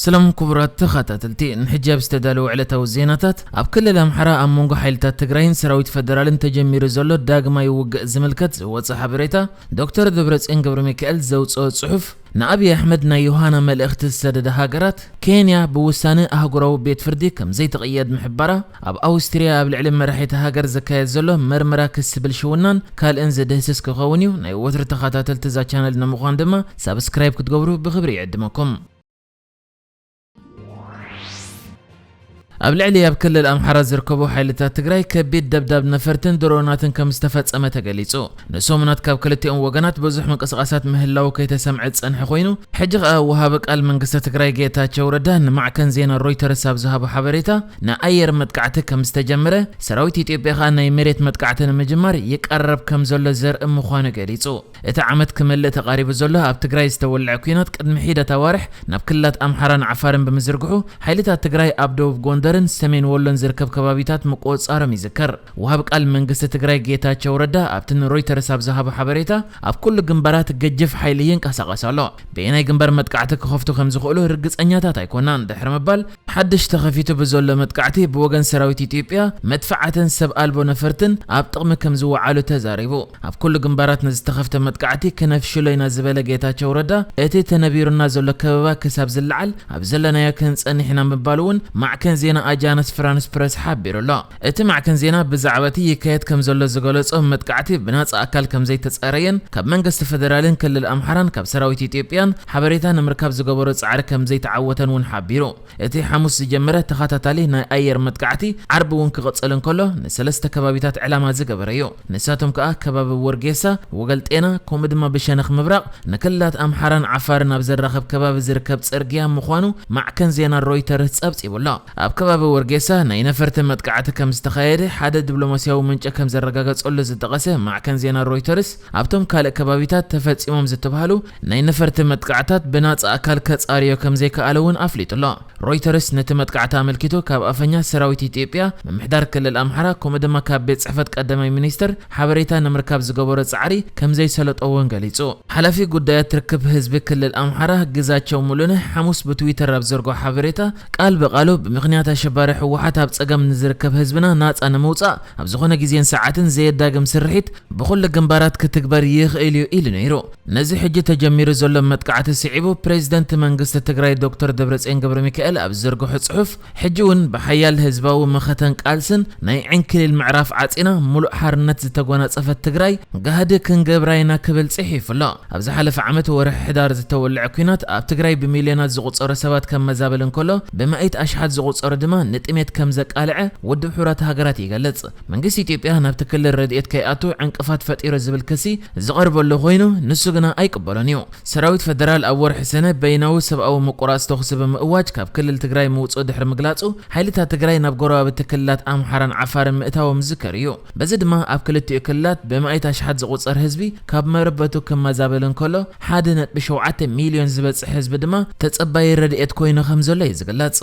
ሰላም ክቡራት ተኸታተልቲ፣ ንሕጂ ኣብ ዝተዳለወ ዕለታዊ ዜናታት፣ ኣብ ክልል ኣምሓራ ኣብ መንጎ ሓይልታት ትግራይን ሰራዊት ፈደራልን ተጀሚሩ ዘሎ ዳግማይ ውግእ ዝምልከት ዝወጸ ሓበሬታ፣ ዶክተር ደብረጽዮን ገብረ ሚካኤል ዘውጽኦ ጽሑፍ፣ ንኣብይ ኣሕመድ ናይ ዮሃና መልእኽቲ ዝሰደደ ሃገራት፣ ኬንያ ብውሳነ ኣህጉራዊ ቤት ፍርዲ ከም ዘይትቕየድ ምሕባራ፣ ኣብ ኣውስትርያ ኣብ ልዕሊ መራሒት ሃገር ዝካየድ ዘሎ መርመራ ክሲ ብልሽውናን ካልእን ዝድህስስ ክኸውን እዩ። ናይ ወትሪ ተኸታተልቲ እዛ ቻነል ንምዃን ድማ ሳብስክራይብ ክትገብሩ ብኽብሪ ይዕድመኩም። ኣብ ልዕሊ ኣብ ክልል ኣምሓራ ዝርከቡ ሓይልታት ትግራይ ከቢድ ደብዳብ ነፈርትን ድሮናትን ከም ዝተፈጸመ ተገሊጹ። ንሰሙናት ካብ ክልቲኦም ወገናት ብዙሕ ምንቅስቓሳት ምህላው ከይተሰምዐ ዝጸንሐ ኮይኑ፣ ሕጂ ኸኣ ወሃቢ ቃል መንግስቲ ትግራይ ጌታቸው ረዳ ንማዕከን ዜና ሮይተርስ ኣብ ዝሃቦ ሓበሬታ፣ ንኣየር መጥቃዕቲ ከም ዝተጀመረ፣ ሰራዊት ኢትዮጵያ ኸኣ ናይ መሬት መጥቃዕቲ ንምጅማር ይቀረብ ከም ዘሎ ዘርኢ ምዃኑ ገሊጹ። እቲ ዓመት ክመልእ ተቓሪቡ ዘሎ ኣብ ትግራይ ዝተወልዐ ኲናት ቅድሚ ሒደት ኣዋርሕ ናብ ክልላት ኣምሓራን ዓፋርን ብምዝርግሑ፣ ሓይልታት ትግራይ ኣብ ደቡብ ጎንደርን ሰሜን ወሎን ዝርከብ ከባቢታት ምቁጽጻሮም ይዝከር። ወሃብ ቃል መንግስቲ ትግራይ ጌታቸው ረዳ ኣብቲ ንሮይተርስ ኣብ ዝሃቦ ሓበሬታ፣ ኣብ ኩሉ ግንባራት ገጅፍ ሓይሊ ይንቀሳቐስ ኣሎ። በየናይ ግንባር መጥቃዕቲ ክኸፍቱ ከም ዝኽእሉ ርግጸኛታት ኣይኮናን ድሕሪ ምባል፣ ሓድሽ ተኸፊቱ ብዘሎ መጥቃዕቲ ብወገን ሰራዊት ኢትዮጵያ መድፍዓትን ሰብ ኣልቦ ነፈርትን ኣብ ጥቕሚ ከም ዝወዓሉ ተዛሪቡ። ኣብ ኩሉ ግንባራት ንዝተኸፍተ መጥቃዕቲ ክነፍሽሎ ኢና ዝበለ ጌታቸው ረዳ፣ እቲ ተነቢሩና ዘሎ ከበባ ክሳብ ዝለዓል ኣብ ዘለናዮ ክንጸንሕ ኢና ምባሉ እውን ማዕከን ዜና ኣጃንስ ፍራንስ ፕረስ ሓቢሩ ኣሎ። እቲ ማዕከን ዜና ብዛዕባ እቲ ይካየድ ከም ዘሎ ዝገለጾ መጥቃዕቲ ብናጻ ኣካል ከም ዘይተጸረየን ካብ መንግስቲ ፈደራልን ክልል ኣምሓራን ካብ ሰራዊት ኢትዮጵያን ሓበሬታ ንምርካብ ዝገበሮ ጻዕሪ ከም ዘይተዓወተን እውን ሓቢሩ። እቲ ሓሙስ ዝጀመረ ተኸታታሊ ናይ ኣየር መጥቃዕቲ ዓርቢ እውን ክቕጽል እንከሎ፣ ንሰለስተ ከባቢታት ዕላማ ዝገበረ እዩ። ንሳቶም ከኣ ከባቢ ወርጌሳ፣ ወገል ጤና፣ ከምኡ ድማ ብሸነኽ ምብራቕ፣ ንክልላት ኣምሓራን ዓፋርን ኣብ ዘራኽብ ከባቢ ዝርከብ ጽርግያ ምዃኑ ማዕከን ዜና ሮይተርስ ጸብጺቡ ኣሎ። ኣብ ከባቢ ወርጌሳ ናይ ነፈርቲ መጥቃዕቲ ከም ዝተኻየደ ሓደ ዲፕሎማስያዊ ምንጪ ከም ዘረጋገጸሉ ዝጠቐሰ ማዕከን ዜና ሮይተርስ፣ ኣብቶም ካልእ ከባቢታት ተፈጺሞም ዝተባህሉ ናይ ነፈርቲ መጥቃዕታት ብናጻ ኣካል ከጻርዮ ከም ዘይከኣለ እውን ኣፍሊጡ ኣሎ። ሮይተርስ ነቲ መጥቃዕቲ ኣመልኪቱ ካብ ኣፈኛ ሰራዊት ኢትዮጵያ፣ ምምሕዳር ክልል ኣምሓራ፣ ከምኡ ድማ ካብ ቤት ጽሕፈት ቀዳማይ ሚኒስትር ሓበሬታ ንምርካብ ዝገበሮ ጻዕሪ ከም ዘይሰለጦ እውን ገሊጹ። ሓላፊ ጉዳያት ርክብ ህዝቢ ክልል ኣምሓራ ግዛቸው ሙሉነህ ሓሙስ ብትዊተር ኣብ ዘርግሖ ሓበሬታ፣ ቃል ብቃሉ ብምኽንያት ኣሸባሪ ህወሓት ኣብ ጸገም ንዝርከብ ህዝብና ናጻ ንምውጻእ ኣብ ዝኾነ ግዜን ሰዓትን ዘየዳግም ስርሒት ብኹሉ ግንባራት ክትግበር ይኽእል እዩ ኢሉ ነይሩ። ነዚ ሕጂ ተጀሚሩ ዘሎ መጥቃዕቲ ስዒቡ፣ ፕሬዝደንት መንግስቲ ትግራይ ዶክተር ደብረጽዮን ገብረ ሚካኤል ኣብ ዝዘርግሖ ጽሑፍ፣ ሕጂ እውን ብሓያል ህዝባዊ መኸተን ቃልስን ናይ ዕንክሊል ምዕራፍ ዓጺና፣ ሙሉእ ሓርነት ዝተጎናጸፈት ትግራይ ጋህዲ ክንገብራ ኢና ክብል ጽሒፉ ኣሎ። ኣብ ዝሓለፈ ዓመት ወርሒ ሕዳር ዝተወልዐ ኲናት ኣብ ትግራይ ብሚልዮናት ዝቑጸሩ ሰባት ከም መዛበል እንከሎ፣ ብመኣይት ኣሽሓት ዝቑጸሩ ድማ ንጥሜት ከም ዘቃልዐ ውድብ ሕቡራት ሃገራት ይገልጽ። መንግስቲ ኢትዮጵያ ናብቲ ክልል ረድኤት ከይኣቱ ዕንቅፋት ፈጢሩ ዝብል ክሲ ዝቐርበሉ ኮይኑ፣ ንሱ ግና ኣይቅበሎን እዩ። ሰራዊት ፈደራል ኣብ ወርሒ ሰነ በይናዊ ሰብኣዊ ምቁራጽ ተኹሲ ብምእዋጅ ካብ ክልል ትግራይ ምውጽኡ ድሕሪ ምግላጹ፣ ሓይልታት ትግራይ ናብ ጎረባብቲ ክልላት ኣምሓራን ዓፋርን ምእታዎም ዝዝከር እዩ። በዚ ድማ ኣብ ክልቲኡ ክልላት ብመኣይት ኣሽሓት ዝቑጸር ህዝቢ ካብ መረበቱ ክመዛበል እንከሎ፣ ሓደ ነጥቢ ሸውዓተ ሚልዮን ዝበጽሕ ህዝቢ ድማ ተጸባዪ ረድኤት ኮይኑ ከም ዘሎ እዩ ዝግለጽ።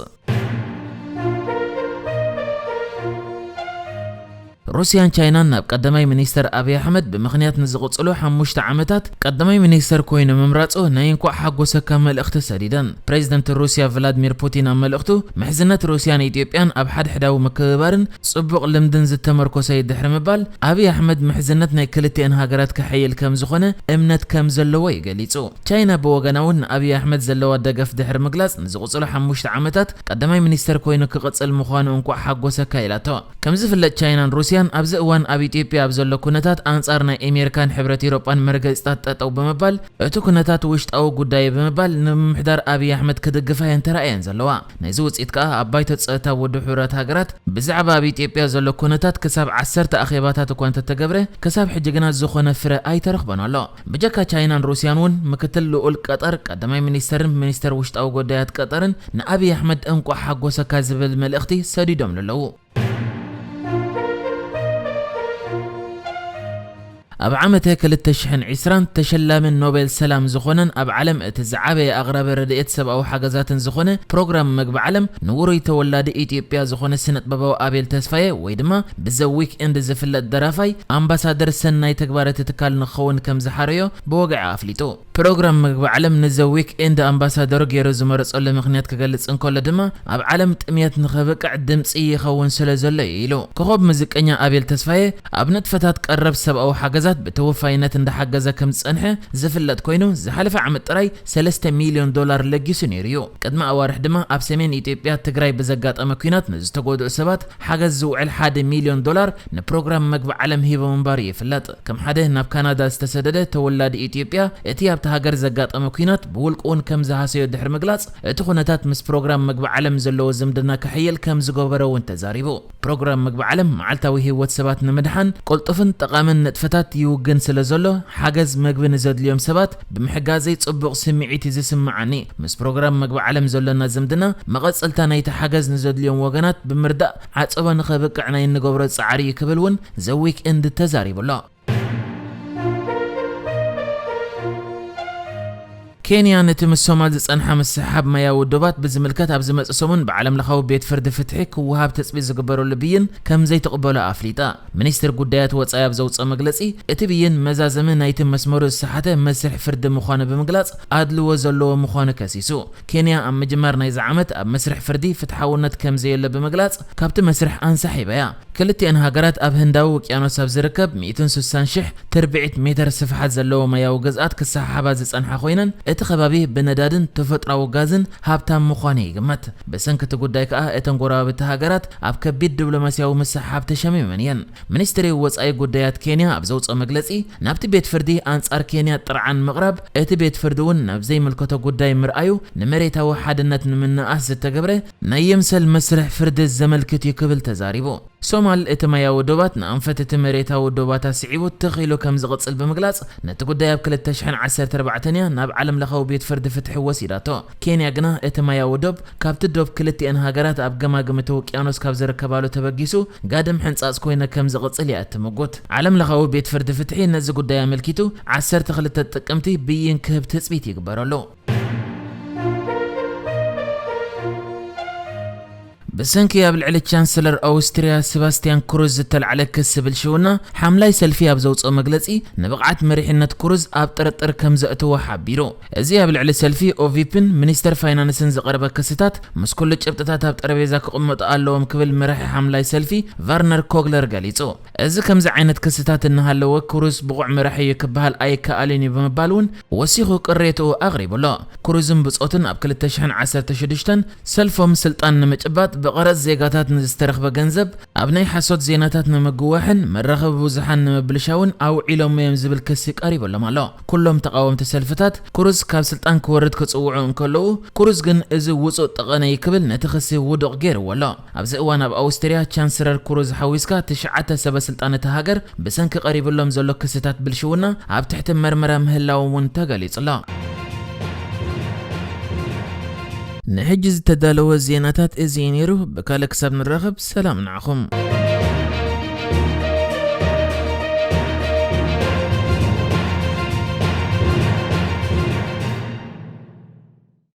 ሩስያን ቻይናን ናብ ቀዳማይ ሚኒስተር ኣብይ ኣሕመድ ብምኽንያት ንዝቕጽሉ ሓሙሽተ ዓመታት ቀዳማይ ሚኒስተር ኮይኑ ምምራጹ ናይ እንኳዕ ሓጎሰካ መልእኽቲ ሰዲደን። ፕሬዚደንት ሩስያ ቭላድሚር ፑቲን ኣብ መልእኽቱ፣ ምሕዝነት ሩስያን ኢትዮጵያን ኣብ ሓድሕዳዊ ምክብባርን ጽቡቕ ልምድን ዝተመርኮሰ እዩ ድሕሪ ምባል፣ ኣብይ ኣሕመድ ምሕዝነት ናይ ክልቲአን ሃገራት ከሐይል ከም ዝኾነ እምነት ከም ዘለዎ እዩ ገሊጹ። ቻይና ብወገና እውን ንኣብይ ኣሕመድ ዘለዋ ደገፍ ድሕሪ ምግላጽ፣ ንዝቕጽሉ ሓሙሽተ ዓመታት ቀዳማይ ሚኒስተር ኮይኑ ክቕጽል ምዃኑ እንኳዕ ሓጎሰካ ኢላቶ። ከም ዝፍለጥ፣ ቻይናን ሩስያን ኣብዚ እዋን ኣብ ኢትዮጵያ ኣብ ዘሎ ኩነታት ኣንጻር ናይ ኣሜሪካን ሕብረት ኤውሮጳን መርገጺታት ጠጠው ብምባል፣ እቲ ኩነታት ውሽጣዊ ጉዳይ ብምባል ንምምሕዳር ኣብይ ኣሕመድ ክድግፋ እየን ተራእየን ዘለዋ። ናይዚ ውጽኢት ከኣ ኣብ ባይቶ ጸጥታ ውድብ ሕቡራት ሃገራት ብዛዕባ ኣብ ኢትዮጵያ ዘሎ ኩነታት ክሳብ ዓሰርተ ኣኼባታት እኳ እንተተገብረ፣ ክሳብ ሕጂ ግና ዝኾነ ፍረ ኣይተረኽበን ኣሎ። ብጀካ ቻይናን ሩስያን እውን ምክትል ልኡል ቀጠር ቀዳማይ ሚኒስተርን ሚኒስተር ውሽጣዊ ጉዳያት ቀጠርን ንኣብይ ኣሕመድ እንቋዕ ሓጎሰካ ዝብል መልእኽቲ ሰዲዶምሉ ኣለዉ። ኣብ ዓመተ ክልተ ሽሕን ዕስራን ተሸላሚ ኖቤል ሰላም ዝኾነን ኣብ ዓለም እቲ ዝዓበየ ኣቕራቢ ረድኤት ሰብኣዊ ሓገዛትን ዝኾነ ፕሮግራም መግቢ ዓለም ንውሩይ ተወላዲ ኢትዮጵያ ዝኾነ ስነጥበባዊ ኣቤል ተስፋየ ወይ ድማ ብዘ ዊክ ኤንድ ዝፍለጥ ደራፋይ ኣምባሳደር ሰናይ ተግባር እቲ ትካል ንክኸውን ከም ዝሓረዮ ብወግዒ ኣፍሊጡ። ፕሮግራም ምግቢ ዓለም ንዘ ዊክ ኤንድ ኣምባሳደሩ ገይሩ ዝመረጸሉ ምኽንያት ክገልጽ እንከሎ ድማ፣ ኣብ ዓለም ጥምየት ንኸብቅዕ ድምጺ ይኸውን ስለ ዘሎ እዩ ኢሉ። ኮኸብ ሙዚቀኛ ኣቤል ተስፋዬ ኣብ ንጥፈታት ቀረብ ሰብኣዊ ሓገዛት ብተወፋይነት እንዳሓገዘ ከም ዝጸንሐ ዝፍለጥ ኮይኑ፣ ዝሓለፈ ዓመት ጥራይ ሰለስተ ሚልዮን ዶላር ለጊሱ ነይሩ እዩ። ቅድሚ ኣዋርሕ ድማ ኣብ ሰሜን ኢትዮጵያ ትግራይ ብዘጋጠመ ኲናት ንዝተጎድኡ ሰባት ሓገዝ ዝውዕል ሓደ ሚልዮን ዶላር ንፕሮግራም መግቢ ዓለም ሂቡ ምንባሩ ይፍለጥ። ከም ሓደ ናብ ካናዳ ዝተሰደደ ተወላዲ ኢትዮጵያ፣ እቲ ኣብቲ ሃገር ዘጋጠመ ኲናት ብውልቁ እውን ከም ዝሃሰዮ ድሕሪ ምግላጽ፣ እቲ ኩነታት ምስ ፕሮግራም መግቢ ዓለም ዘለዎ ዝምድና ከሕይል ከም ዝገበሮ እውን ተዛሪቡ። ፕሮግራም መግቢ ዓለም መዓልታዊ ህይወት ሰባት ንምድሓን ቅልጡፍን ጠቓምን ንጥፈታት ይውግን ስለ ዘሎ፣ ሓገዝ መግቢ ንዘድልዮም ሰባት ብምሕጋዘይ ጽቡቕ ስምዒት እዩ ዝስምዓኒ። ምስ ፕሮግራም መግቢ ዓለም ዘሎና ዝምድና መቐጸልታ ናይቲ ሓገዝ ንዘድልዮም ወገናት ብምርዳእ ዓጸቦ ንኸብቅዕ ናይ እንገብሮ ጻዕሪ እዩ ክብል እውን ዘ ዊክ ኤንድ ተዛሪቡ ኣሎ። ኬንያ ነቲ ምስ ሶማል ዝጸንሓ ምስሕሓብ ማያዊ ዶባት ብዝምልከት ኣብ ዝመጽእ ሰሙን ብዓለም ለኻዊ ቤት ፍርዲ ፍትሒ ክወሃብ ትጽቢት ዝግበረሉ ብይን ከም ዘይትቕበሎ ኣፍሊጣ። ሚኒስትር ጉዳያት ወጻኢ ኣብ ዘውጽኦ መግለጺ፣ እቲ ብይን መዛዘሚ ናይቲ መስመሩ ዝሰሓተ መስርሕ ፍርዲ ምዃኑ ብምግላጽ ኣድልዎ ዘለዎ ምዃኑ ከሲሱ። ኬንያ ኣብ ምጅማር ናይዚ ዓመት ኣብ መስርሕ ፍርዲ ፍትሓውነት ከም ዘየሎ ብምግላጽ ካብቲ መስርሕ ኣንሳሒባ እያ። ክልቲኤን ሃገራት ኣብ ህንዳዊ ውቅያኖስ ኣብ ዝርከብ ሚእትን ስሳን ሽሕ ትርብዒት ሜተር ስፍሓት ዘለዎ ማያዊ ግዝኣት ክሰሓሓባ ዝጸንሓ ኮይነን፣ እቲ ከባቢ ብነዳድን ተፈጥሮኣዊ ጋዝን ሃብታም ምዃኑ ይግመት። ብሰንኪ እቲ ጉዳይ ከኣ እተን ጎረባብቲ ሃገራት ኣብ ከቢድ ዲፕሎማስያዊ ምስሕሓብ ተሸሚመን እየን። ሚኒስትሪ ወጻኢ ጉዳያት ኬንያ ኣብ ዘውጽኦ መግለጺ፣ ናብቲ ቤት ፍርዲ ኣንጻር ኬንያ ጥርዓን ምቕራብ፣ እቲ ቤት ፍርዲ እውን ናብ ዘይምልከቶ ጉዳይ ምርኣዩ፣ ንመሬታዊ ሓድነት ንምንኣስ ዝተገብረ ናይ ይምሰል መስርሕ ፍርዲ ዘመልክት እዩ ክብል ተዛሪቡ። ሶማል እቲ ማያዊ ዶባት ንኣንፈት እቲ መሬታዊ ዶባታ ስዒቡ ትኽ ኢሉ ከም ዝቕጽል ብምግላጽ፣ ነቲ ጉዳይ ኣብ ክልተ ሽሕን ዓሰርተ ኣርባዕተን እያ ናብ ዓለም ለኻዊ ቤት ፍርዲ ፍትሒ ወሲዳቶ። ኬንያ ግና እቲ ማያዊ ዶብ ካብቲ ዶብ ክልቲኤን ሃገራት ኣብ ገማግም እቲ ውቅያኖስ ካብ ዝርከባሉ ተበጊሱ ጋድም ሕንጻጽ ኮይነ ከም ዝቕጽል እያ እትምጉት። ዓለም ለኻዊ ቤት ፍርዲ ፍትሒ ነዚ ጉዳይ ኣመልኪቱ ዓሰርተ ክልተ ጥቅምቲ ብይን ክህብ ትጽቢት ይግበረሉ። ብሰንኪ ኣብ ልዕሊ ቻንስለር ኣውስትርያ ሰባስቲያን ክሩዝ ዝተላዕለ ክሲ ብልሽውና፣ ሓምላይ ሰልፊ ኣብ ዘውፅኦ መግለፂ፣ ንብቕዓት መሪሕነት ክሩዝ ኣብ ጥርጥር ከም ዘእትዎ ሓቢሩ። እዚ ኣብ ልዕሊ ሰልፊ ኦቪፕን ሚኒስተር ፋይናንስን ዝቐረበ ክስታት፣ ምስ ኩሉ ጭብጥታት ኣብ ጠረጴዛ ክቕመጡ ኣለዎም ክብል መራሒ ሓምላይ ሰልፊ ቨርነር ኮግለር ገሊጹ። እዚ ከምዚ ዓይነት ክስታት እናሃለወ፣ ክሩዝ ብቑዕ መራሒ እዩ ክበሃል ኣይከኣልን እዩ ብምባል እውን ወሲኹ ቅሬትኡ ኣቕሪቡ ኣሎ። ክሩዝን ብጾቱን ኣብ ክልተ ሽሕን ዓሰርተ ሽዱሽተን ሰልፎም ስልጣን ንምጭባጥ ብቐረጽ ዜጋታት ንዝተረኽበ ገንዘብ ኣብ ናይ ሓሶት ዜናታት ንምግዋሕን መራኸቢ ብዙሓን ንምብልሻውን ኣውዒሎሞ እዮም ዝብል ክሲ ቀሪቡሎም ኣሎ። ኩሎም ተቓወምቲ ሰልፍታት ክሩዝ ካብ ስልጣን ክወርድ ክጽውዑ እንከለዉ፣ ክሩዝ ግን እዚ ውጹእ ጠቐነ እዩ ክብል ነቲ ክሲ ውዱቕ ገይርዎ ኣሎ። ኣብዚ እዋን ኣብ ኣውስትርያ ቻንስለር ክሩዝ ሓዊስካ ትሽዓተ ሰበ ስልጣን እታ ሃገር ብሰንኪ ቀሪብሎም ዘሎ ክስታት ብልሽውና ኣብ ትሕቲ መርመራ ምህላዎም እውን ተገሊጹ ኣሎ። ንሕጂ ዝተዳለወ ዜናታት እዚ እዩ ነይሩ። ብካልእ ክሳብ ንራኸብ ሰላም ንዓኹም።